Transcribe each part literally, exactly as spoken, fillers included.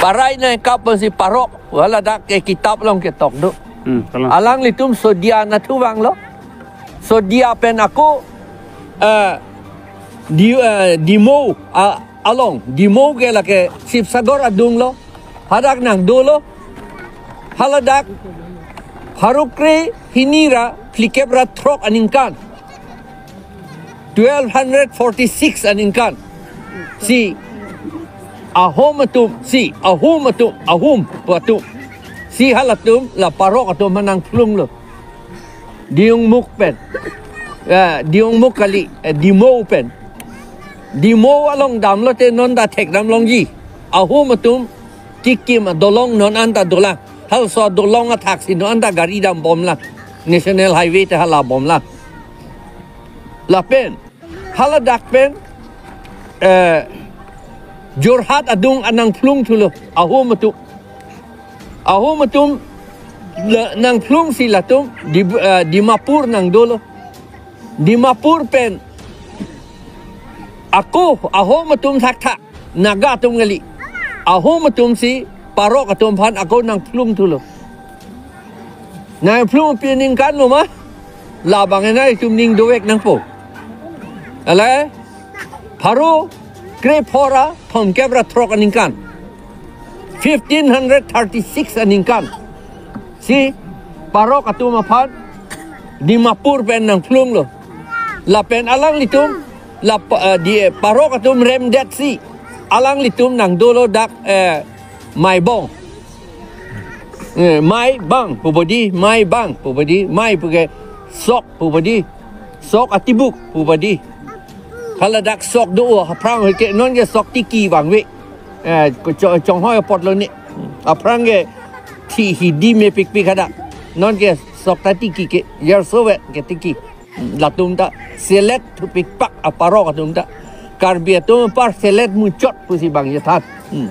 Parai nangkap pensi parok, hala dak ke kitab along ketok do. Hmm, kalang. Alanglitum Sodia nathu vanglo. Sodia pen ako, eh, di, eh, Dimo, ah, along. Dimo ke lake Sibsagar adung lo. Hadak nangdolo. Hala dak pharo kre hini ra phlikep ra throk aningkan. Twelve hundred forty-six aningkan. Si Ahom atum, si Ahom atum, Ahom atum. Si halatum la parok atum aphan nangphlung lo. Diungmuk pen. Ya, Diungmuk kali, eh, Dimo pen. Dimo along damlote non ta thekdam longji. Ahom atum kekim adolong non anta dolang. Halaso adolong athak si non anta gari dam bomlang. National Highway ta hala bomlang. Lapen, hala dak pen, eh, Jorhat adung anangphlung thulo, Ahom atum. Ahom atum, la, nangphlung si latum, di, eh, Dimapur nangdolo. Dimapur pen, ako, Ahom atum thakthak, Naga atum kali. Ahom atum si, parok atum aphan, ako nangphlung thulo. Nangphlung pi aningkan lo ma? Labang ena itum ning dovek nangpo. Ale, pharo kre phora thomkep ra throk aningkan. Fifteen hundred thirty-six aningkan. Si parok atum aphan Dimapur pen nangphlung lo. Lapen alanglitum, la pa-, eh, di, eh, parok atum remdet si. Alanglitum nangdolo dak, eh, Maibong. Eh, Maibang, pu bodi, Maibang, pu bodi, Mai pu ke sok, pu bodi, sok atibuk, pu bodi. Hala dak sok do, aphrang ke, non ke sok tiki vangve. Eh, ko cho-, chonghoi apot lo ni. Aphrang ke thi hi di mepikpik hadak. Non ke sok ta tiki ke, yarso vet ke tiki. Latum ta selet thupikpak aparok atum ta. Karbi atum apar selet muchot pusi bang yathat. Hmm.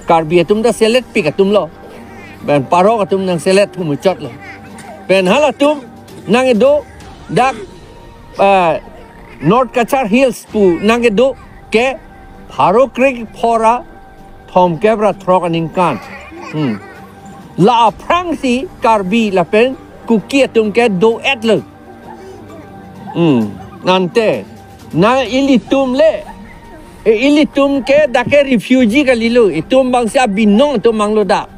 Karbi atum ta selet pik atum lo. Pen parok atum nangselet thu muchot lo. Pen halatum nangkedo dak, eh, North Cachar Hills pu nangkedo ke pharo kre phora thomkep ra throk aningkan. Hmm. La aphrang si Karbi lapen Kuki atum ke do-et lo. Hmm. Ante, na ilitum le, e, ilitum ke dak ke refugee kalilo, itum bang si abinong atum vanglo dak.